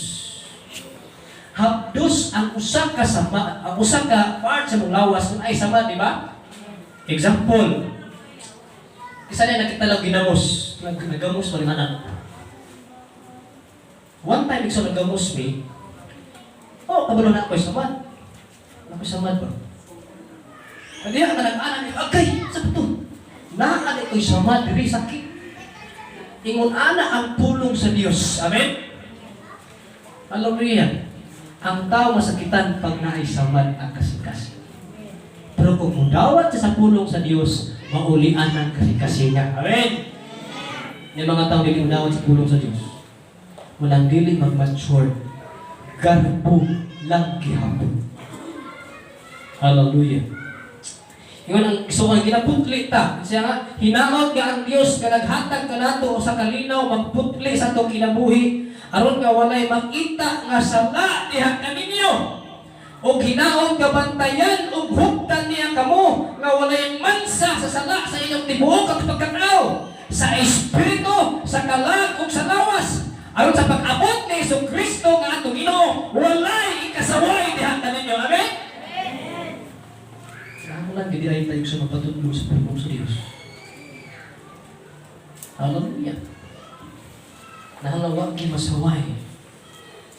Hapdos ang usa ka sama, ang usa ka part sa mong lawas kung ay sama, di ba? Example, isa niya nakita lang ginamos, nagamos pa rin anak. One time, ikso nagamos mi, oh, kabalo na ako samad. Ako samad ba? Kaya ka nag-anak, agay, sa to. Naa ko'y samad, diri sakit. Ingon ana ang pulong sa Dios. Amen? Hallelujah. Ang tao masakitan pag naay samad ang kasing-kasing. Pero kung mudawat siya sa pulong sa Dios, maulian ang kasing-kasinga. Amen? Yung mga tao dili mudawat sa pulong sa Dios, walang dili mag-mature. Garbo lang gihapon. Hallelujah. Ingon ang so ang ginaputli ta. Siya nga, hinaot nga ang Dios nga naghatag kanato sa kalinaw magputli sa atong kinabuhi aron nga walay makita nga sala diha kaninyo. Og hinaot nga bantayan ug huptan niya kamo nga walay mansa sa sala sa inyong tibuok at pagkatao, sa espiritu, sa kalag ug sa lawas, aron sa pag-abot ni Hesus Kristo nga atong Ginoo, walay ikasaway diha kaninyo. Amen. Kamo lang gidi ay tayo sa mapatudlo sa pulong sa Dios. Hallelujah. Nahalawa gi masaway.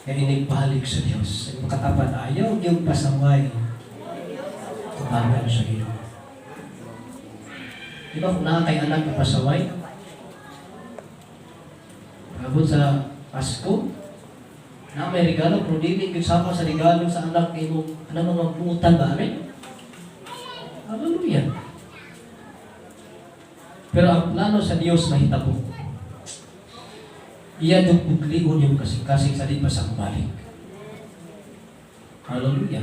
Kaya inigbalik sa Dios. Ang makatapan, ayaw yung pasaway. Tubangan sa Ginoo. Di ba kung naa kay anak na pasaway? Abot sa Pasko, na may regalo, pero dili gyud sama sa regalo sa anak nimo, ano mga buutan ba? Amen? Hallelujah. Pero ang plano sa Dios mahitabo. Iya yung puglion yung kasing-kasing sa di pa sa balik. Hallelujah.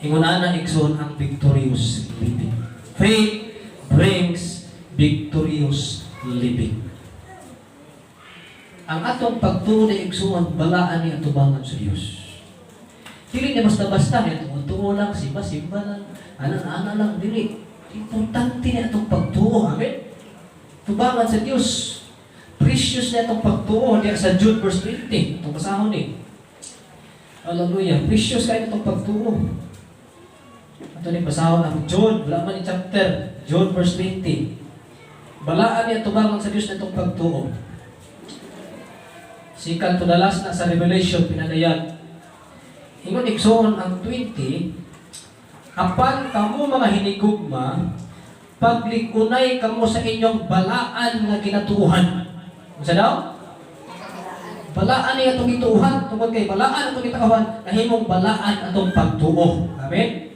Ingon ana, igsoon, ang victorious living. Faith brings victorious living. Ang atong pagtuo ni, igsoon, balaan ni atubangan sa Dios. Dili ni basta-basta ni tuo lang, simba simba lang, ana-ana lang, dili. Importante ni atong pagtuo, amen? Tubangan sa Dios. Precious na atong pagtuo diya sa Jude verse 20. Atong basahon ni. Hallelujah. Precious kaayo atong pagtuo. Ato ni basahon ang Jude, wala man ni chapter. Jude verse 20. Balaan niya tubangan sa Dios na itong pagtuo. Second to the last na sa Revelation, pinadayag. Ingon, igsoon, ang 20, "Apan kamo, mga hinigugma, paglikunay kamo sa inyong balaan nga ginatuohan." Unsa daw? Balaan niya itong gituohan. Tungod kay balaan itong gituohan, nahimong balaan atong pagtuo. Amen?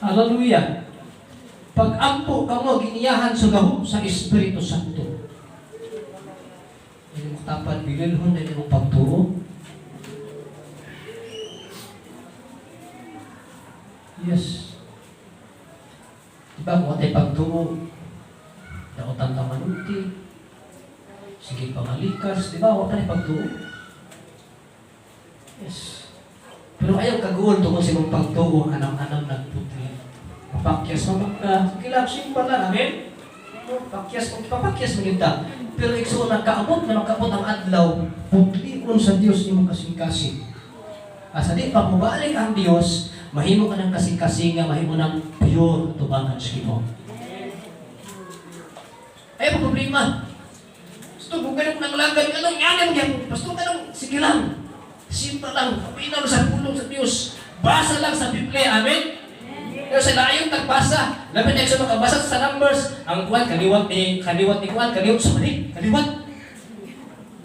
Hallelujah. Pag-ampo kamo giniyahan sa gahom sa Espiritu Santo. Hindi mo tapan, bililhon na inyong pagtuo. Yes. Diba kung atay pagtuo, dautan ka manulti, sige pamalikas, di ba? Huwag ka na pagtuo. Yes. Pero ayaw kaguol tungkol sa imong pagtuo, anam-anam nagputli. Papakyas mo ka, sige lang, simpa lang, amen? Pakyas mo, papakyas mo kita. Pero igsoon, nagkaabot na makaabot ang adlaw, putlion sa Dios imong kasing-kasing. Asa di pa mubalik ang Dios, mahimo ka ng kasing-kasinga, mahimo ng pure tubangan sa Ginoo. Ay, pa problema. Gusto kung ganun nang lagay, anong yan mo yan? Basta ganun, sige lang. Simpa lang, paminaw sa pulong sa Diyos. Basa lang sa Biblia, amen? Pero sa laayong tagbasa, labi na sa makabasa sa Numbers, ang kuwan, kaliwat ni kuwan, kaliwat, sorry, kaliwat.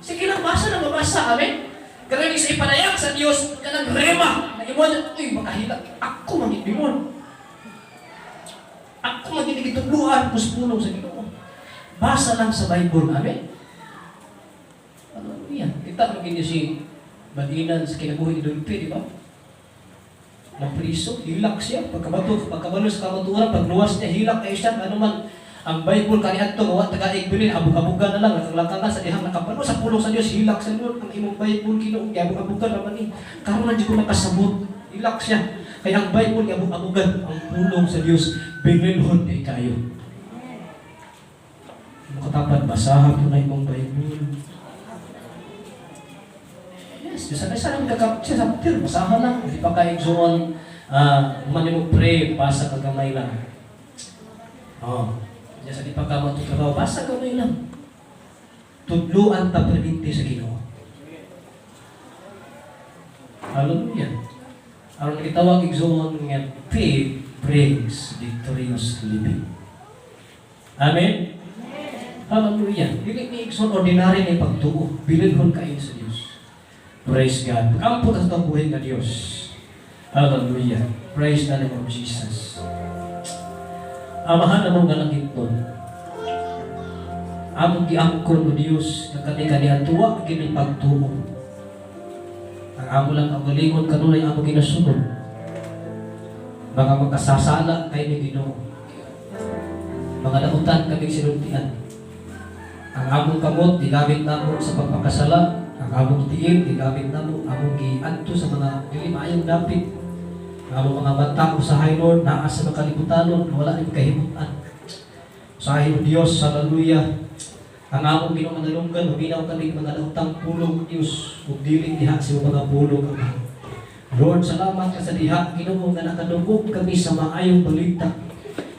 Sige lang, basa lang, mabasa, amen? Kaya sa ipanayag sa Diyos, kanang rema, na imo, uy, makahila, ako mangitbimon. Ako magigitudluan ko sa pulong sa Ginoo. Basa lang sa Bible, amen? Hallelujah. Kita mo gini si Badinan sa kinabuhi ni Dulpi, di ba? Napriso, hilak siya. Pagkabato, pagkabalo sa kamatuoran, pagluwas niya, hilak kayo siya. Ano man, ang Bible kani adto wa taga igbilin, abog-abugan na lang, nakalakakan sa dihang nakabalo sa pulong sa Dios, hilak sa Lord ang imong Bible, Ginoo, giabog-abugan naman ni. Karon na jud ko nakasabot. Hilak siya. Kaya ang Bible giabog-abugan, ang pulong sa Dios bililhon kay kayo. Makatapan, basahan ko na imong Bible. Yes, bisa sa lang kakap siya sa chapter, basahan lang. Di pa ka, igsoon, man mo pray, basa ka gamay lang. Oh. Diyan sa di pa ka matutrabaho, basa gamay lang. Tudluan ta perminti sa Ginoo. Hallelujah. Aron gitawag, igsoon, nga faith brings victorious living. Amen. Hallelujah. Dili ni, igsoon, ordinary ni pagtuo. Bilinhon kayo sa Dios. Praise God. Pag-ampo ta sa atong buhi nga Dios. Hallelujah. Praise the name of Jesus. Amahan among nga langitnon. Among giangkon, O Dios, nga kami kaniadtoa kini pagtuo. Ang amo lang kaugalingon kanunay amo ginasunod. Mga makasasala kay ni Ginoo. Mga dautan kami sinultian. Ang among kamot gigamit namo sa pagpakasala, ang among tiil gigamit namo, among giadto sa mga dili maayong dapit. Ang among mga mata usahay, Lord, naa sa mga kalibutanon, wala ni kahimutan. Usahay, O Dios, hallelujah. Ang among Ginoo manalunggan, huminaw kami mga daotang pulong, Dios, ug dili diha sa imong mga pulong, Ama. Lord, salamat ka sa diha, Ginoo, nga nakadungog kami sa maayong balita.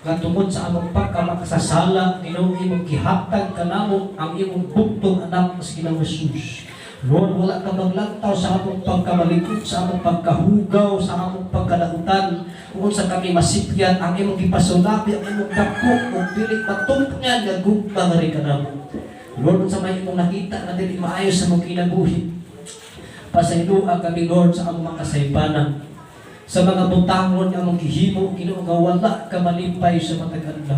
Nga tungod sa among pagkamakasasala, Ginoo, imong gihatag kanamo ang imong bugtong anak sa Ginoong Jesus. Lord, wala ka maglantaw sa among pagkamalikot, sa among pagkahugaw, sa among pagkadautan. Kung sa kami masipyan, ang imong gipasulabi, ang imong dako, ug dili matungpngan nga gugma nga rin kanamo. Lord, sa may imong nakita nga dili maayo sa among kinabuhi, pasayloa kami, Lord, sa among mga kasaypanan. Sa mga butang, Lord, nga among gihimo, Ginoo, nga wala ka malipay sa matag adlaw.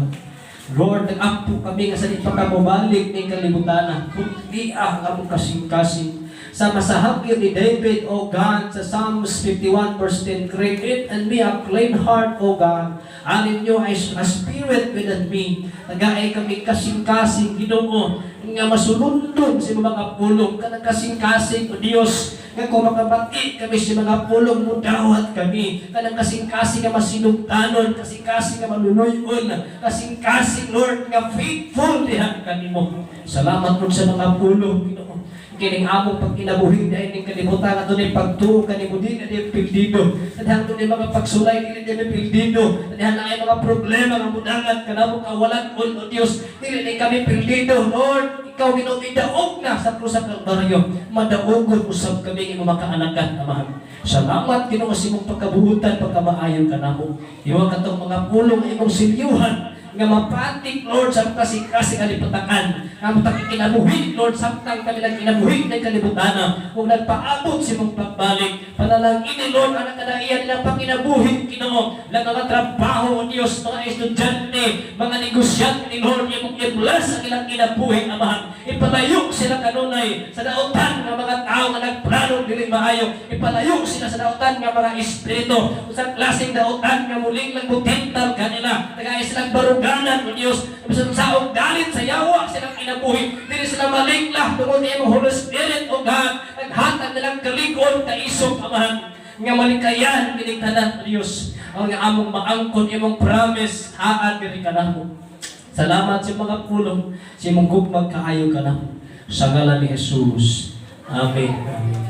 Lord, nag-ampo kami nga sa di pa ka mobalik ning kalibutana. Putli ang among kasing-kasing. Sa masahangyo ni David, O God, sa Psalms 51 verse 10, "Create in me a clean heart, O God, and renew a spirit within me." Tagaay kami kasing-kasing, Ginoo, nga masulundon sa mga pulong, kanang kasing-kasing, O Dios, nga kung makabati kami sa mga pulong mo, dawat kami. Kanang kasing-kasing nga masinugtanon, kasing-kasing nga maluluyon, kasing-kasing, Lord, nga faithful diha kanimo. Salamat, Lord, sa mga pulong, Ginoo. Kining among pagkinabuhi dahil ning kalibutan ato ni pagtuo kanimo di na di pildido. Dahil dunay mga pagsulay, dili di pildido. Dahil naay mga problema nga mudangan kanamo kawalan, O Dios, dili ni kami pildido, Lord. Ikaw, Ginoo, idaog na sa krus sa Kalbaryo. Madaogon usab kami imong makaanakan, Amahan. Salamat, Ginoo, sa imong pagkabuhutan, pagkamaayo kanamo. Iwa katong mga pulong imong silyuhan nga mapatik, Lord, sa kasing-kasing alipatakan nga matang kinabuhi, Lord, samtang kami nagkinabuhi ng kalibutan kung nagpaabot sa imong pagbalik. Panalangin, Lord, ang kanaiyan nilang panginabuhi, Ginoo, lang mga trabaho, O Diyos, mga estudyante, mga negosyante, Lord, imong i-bless ang ilang kinabuhi, Amahan. Ipalayo sila kanunay sa dautan nga mga tao nga nagplano dili maayo. Ipalayo sila sa dautan nga mga espiritu, sa klaseng dautan nga muling lang mutental kanila. Tagay silang baruganan, O Diyos, bisan saong galit sa yawa silang kinabuhi. Dili sila malinglah tungod sa imong Holy Spirit, O God. Naghatag nilang kalig-on, kaisog, Amahan, nga malikayan kining tanan, O Diyos. Ang among maangkon imong promise, haan diri kanamo. Salamat sa mga pulong, sa imong gugmag kaayo kanamo. Sa ngalan ni Jesus. Amen. Amen.